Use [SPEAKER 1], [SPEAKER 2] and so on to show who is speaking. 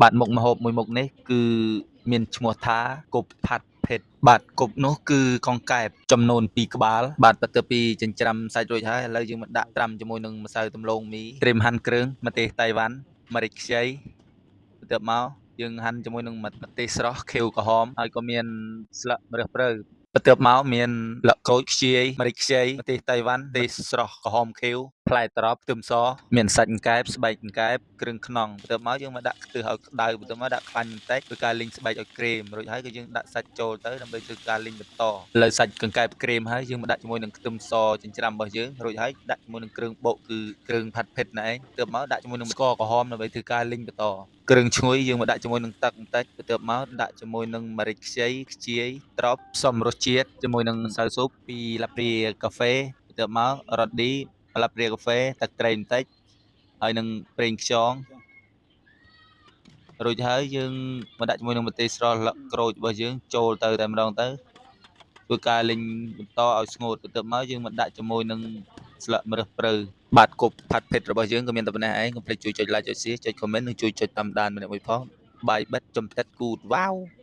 [SPEAKER 1] បាទមុខម្ហូបមួយមុខនេះគឺមានឈ្មោះថាគប់ផាត់ភេតបាទគប់នោះគឺកង្កែបចំនួន2ក្បាលបាទបន្ទាប់ពីចិញ្ច្រាំសាច់រួចហើយឥឡូវយើងមកដាក់ត្រាំជាមួយនឹងម្សៅដំឡូងមីត្រៀមហាន់គ្រឿងម្ទេសតៃវ៉ាន់ម្រេចខ្ចីបន្ទាប់មកយើងហាន់ជាមួយនឹងម្ទេសស្រស់ខៀវក្រហមហើយក៏មានស្លឹកម្រះព្រៅបន្ទាប់មកមានលក្ខក្រូចខ្ជាយម្រេចខ្ចីម្ទេសតៃវ៉ាន់ម្ទេសស្រស់ក្រហមខៀវផ្លែត្រប់ខ្ទឹមសមានសាច់កង្កែបស្បែកកង្កែបគ្រឿងខ្នងបន្ទាប់មកយើងមកដាក់ខ្ទិះឲ្យក្តៅបន្ទាប់មកដាក់ខ្លាញ់បន្តិចធ្វើការលីងស្បែកឲ្យក្រៀមរួចហើយក៏យើងដាក់សាច់ចូលទៅដើម្បីធ្វើការលីងបន្តឥឡូវសាច់កង្កែបក្រៀមហើយយើងមកដាក់ជាមួយនឹងខ្ទឹមសចិញ្ច្រាំរបស់យើងរួចហើយដាក់ជាមួយនឹងគ្រឿងបុកគឺគ្រឿងផាត់ភេតណែឯងបន្ទាប់មកដាក់ជាមួយនឹងស្ករក្រហមដើម្បីធ្វើការលីងបន្តគ្រឿងឈ្ងុយយើងមកដាក់ជាមួយនឹងទឹកបន្តិចបន្ទាប់មកដាក់ជាមួយនឹងម្រេចខ្ចីខ្ជាយត្រប់ផ្សំរសជាតិជាមួយនឹងម្សៅស៊ុបពីស្លាបព្រាកាហ្វេបន្ទាប់មករ៉ូឌីស្លាបព្រាកាហ្វេទឹកត្រីបន្តិចហើយនឹងប្រេងខ្យងរួចហើយយើងមកដាក់ជាមួយនឹងម្ទេសស្រស់លឹកក្រូចរបស់យើងចូលទៅតែម្ដងទៅធ្វើការលីងបន្តឲ្យស្ងួតបន្ទាប់មកយើងមកដាក់ជាមួយនឹងស្លឹកម្រះព្រៅបាទគប់ផាត់ភេតរបស់យើងក៏មានតែប៉ុណ្ណេះឯងកុំភ្លេចជួយចុច like ចុច share ចុច comment និងជួយចុចតាមដានម្នាក់មួយផងបាយបិទចំតិតគូតវ៉ាវ។